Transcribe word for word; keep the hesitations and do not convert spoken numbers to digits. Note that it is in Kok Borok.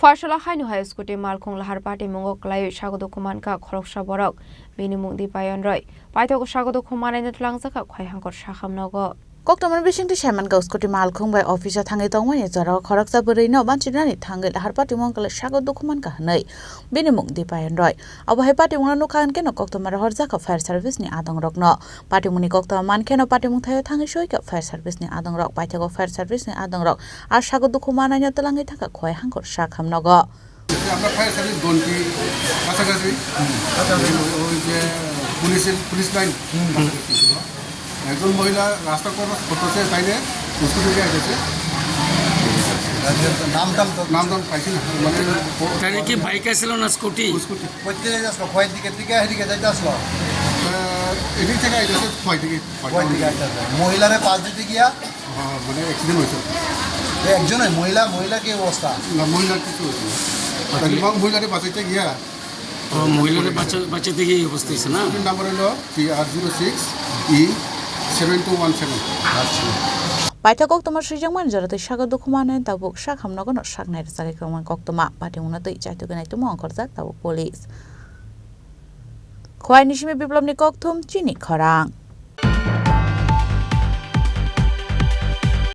Pharsala haino hai scooty malkhung lahar patimungo kwlaiwi sago dukhu mankha khoroksa borok. Bini mung Dipayon Roy. Paithakgo sago dukhu manwino twlangjakha Khowai Hangkhor Sakham nogo. Koktwmani bisingtwi saimankha scooty malkhung bai office-o thangwi tongmani jorao khoroksa bwrwino banchinani thangwi lahar patimung kwlai sago dukhu mankha hwnwi. Bini mung Dipayon Roy. Abo hai patimungno nukha hwnkhe koktwma rohorjakha fire service-ni adongrokno. Patimungni koktwma mankheno patimung thaio thangwi soikha fire service-ni adongrok. Paithakgo fire service-ni adongrok a sago dukhu manwino twlangwi thangkha Khowai Hangkhor Sakham nogo. আমরা fire service ঘন্টি কাছাকাছি, ওই যে পুলিশের, police line কাছাকাছি ছিল। একজন মহিলা রাস্তা ক্রস করতেছে, তাইলে স্কুটি দিয়ে আসতেছে। নাম টাম তো নাম টাম পাইছি না, মানে ও- তাহলে কি বাইক আসছিল না স্কুটি? স্কুটি। কোথা থেকে আসলো? খোয়াই দিকে থেকে এদিকে যাইতে আসলো? আহ, এদিক থেকে আইতেছে, খোয়াই দিকে। খোয়াই দিকে আইতেছে। মহিলারে পাশ দিতে গিয়া হ্যাঁ, মানে অ্যাক্সিডেন্ট হয়েছে। এ, একজনই মহিলা, মহিলা কি অবস্থা? না, মহিলার কিছু হয়েছে না। তাহলে মা-, মহিলারে বাঁচাইতে গিয়া ও, মহিলারে বাঁচা-, বাঁচাইতে গিয়ে এই অবস্থা হয়েছে না? স্কুটির নাম্বার হলো T R zero six E seven two one seven. আচ্ছা। Paithakgo koktwma swijak mani jora twi sago dukhu manwi tabuk Sakham nogono saknai rwchagwi kwrwngmani koktwma. Patimungno twi chaitugwi naitugma ongkhorjak tabuk police. Khowai ni simi Biplopni kokthum chini khorang.